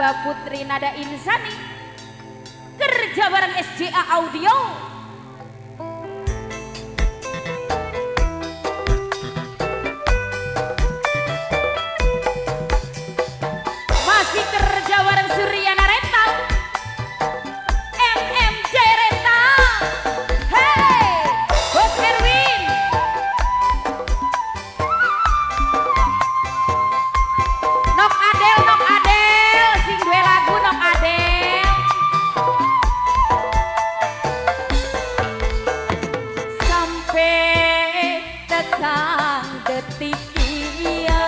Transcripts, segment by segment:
2 Putri Nada Insani. Kerja bareng SJA Audio. Masih kerja bareng Suryana Rental, MMJ Rental. Hey, Bos Erwin. Nok Adel, Nok Adel, sing duwe lagu Nok Adel. Sampai tekan detik iya,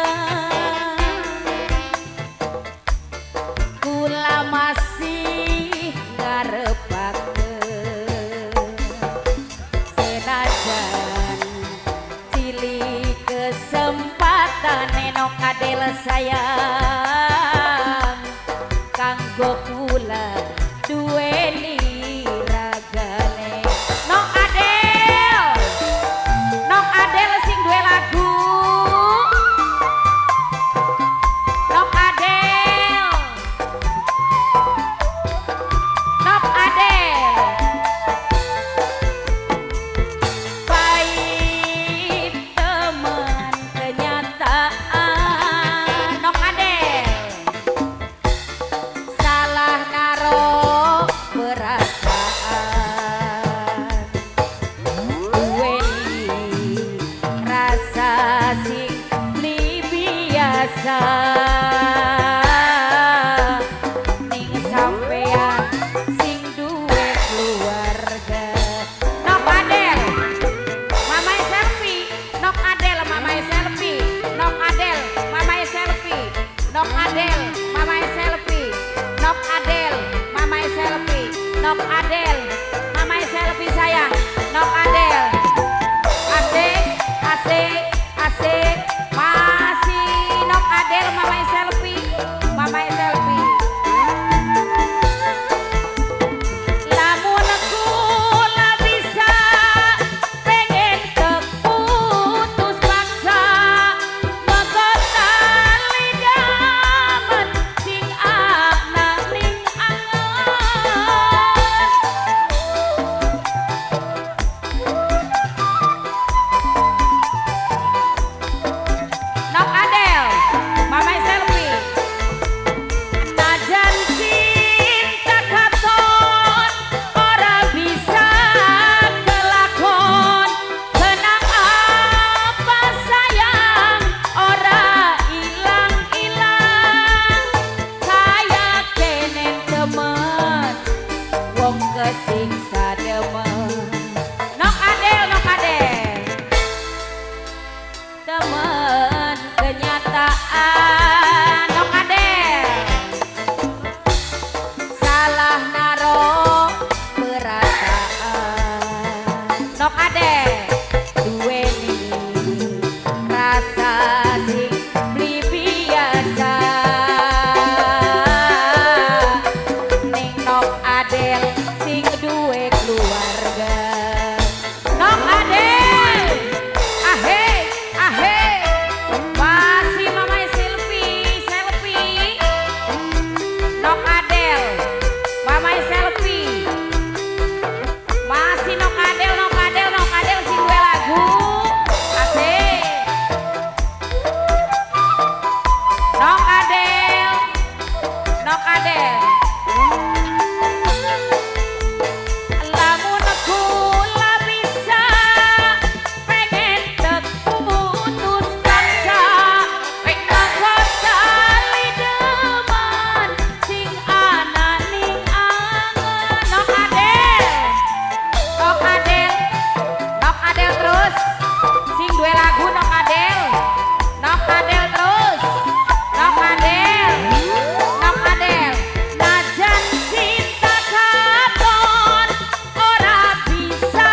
kula masih ngarepaken senajan cilik kesempatan Nok Adel sayang kanggo kula duweni ragane. Nok Adel, Nok Adel sing duwe lagu. Nok Adel, Nok Adel. Pahit teman kenyataan Nok Adel. Salah naro perasaan, duweni rasa sing beli biasa ning sampean sing duwe keluarga. Nok Adel, mamae selfie. Nok Adel, mamae selfie. Nok Adel, mamae selfie. Nok Adel, mamae selfie. Nok Adel, mamae selfie. Nok Adel, mamae selfie sayang. Nok Adel. Asik, asik, asik. Masih Nok Adel mamae selfie. Mamae selfie. Lamun kula bisa pengen keputus paksa, mengko tali damen sing ana ning angen. Nok Adel, mamae selfie. Najan cinta katon ora bisa kelakon, kenang apa sayang ora ilang-ilang, kaya kenen temen wong kesiksa demen. Nok Adel, Nok Adel, temen kenyataan Nok Adel. Salah naro perasaan Nok Adel, duweni rasa sing beli biasa ning Nok Adel sing duwe keluarga. Nok Adel, ahe, ahe, masih mamae selfie, selfie. Nok Adel, mamae selfie. Masih Nok Adel, Nok Adel, Nok Adel sing duwe lagu. Asik. Nok Adel, Nok Adel. Lamun kula bisa pengen putus paksa, mengko tali demen sing ana ning angen. Nok Adel, Nok Adel, Nok Adel terus sing duwe lagu Nok Adel. Nok Adel terus, Nok Adel, Nok Adel. Najan cinta katon ora bisa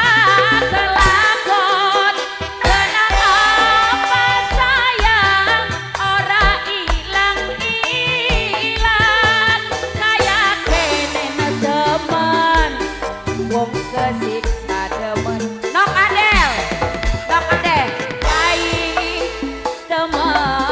kelakon, kenang apa sayang ora ilang-ilang, kaya kenen temen wong kesiksa demen. Nok Adel, Nok Adel, pahit temen.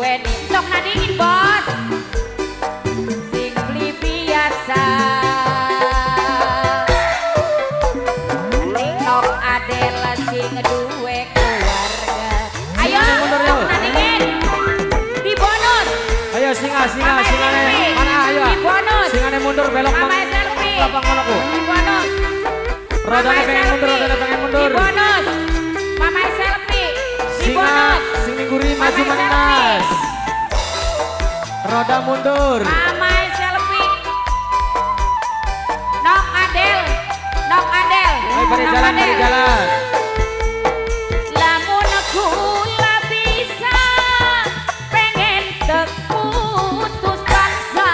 Duweni tok nadingin, Bos. Sing beli biasa. Ning Nok Adel sing duwe keluarga. Ayo, Mundur, tok yuk. nadingin. Di bonus. Ayo singa, singa, Mama singane. selfie. Mana ayo? Di bonus. Singane mundur belok Mama mang. selfie. Lapang ngono ku. Di bonus. Rodane Mama pengen mundur, selfie. rodane pengen mundur. Di bonus. Mama selfie. Di Singa, bonus. sing ningguri maju Mama mentas. Roda mundur. Mama selfie. Nok Adel. Nok Adel. Ayo beri Nok jalan, beri Adel. Jalan. Lamun kula bisa pengen tek putus paksa,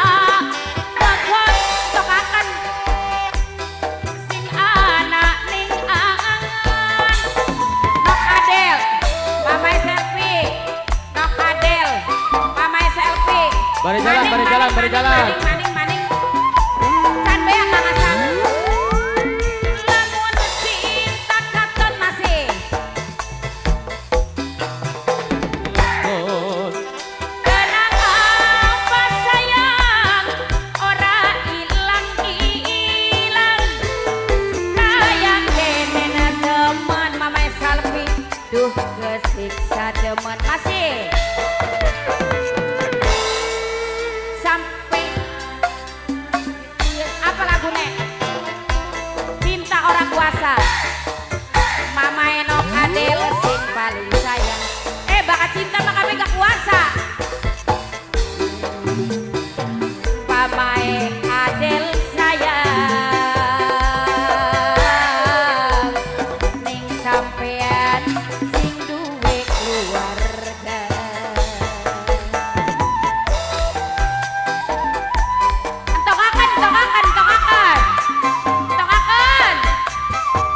bakal tokakan sing anak ning angan. Nok Adel, Mama selfie. Nok Adel, Mama selfie. Bari jalan, Maning, bari jalan, maning, bari maning, jalan. Maning, maning, maning. Can beak, Kang Hasan. Lamun cinta katon masih. Kenang apa sayang ora ilang ilang, kaya kene temen. Mama selfie, duh, kesiksa demen masih sampai apa lagune cinta orang kuasa. Mama Enok Adel sing paling sayang. Eh, bakat cinta mah kami gak kuasa. Pamae Adel sayang ning sampean sing duwe keluarga. Entokaken, entokaken, entokaken, entokaken.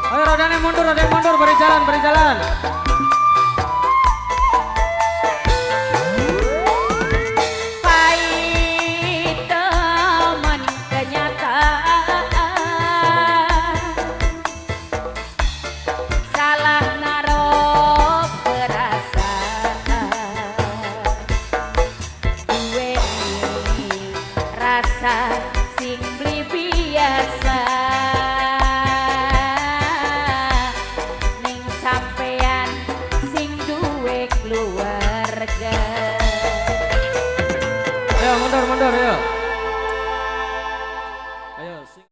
Ayo rodane mundur, rodane mundur, beri jalan, beri jalan. Pahit temen kenyataan, salah naro perasaan, duwe rasa.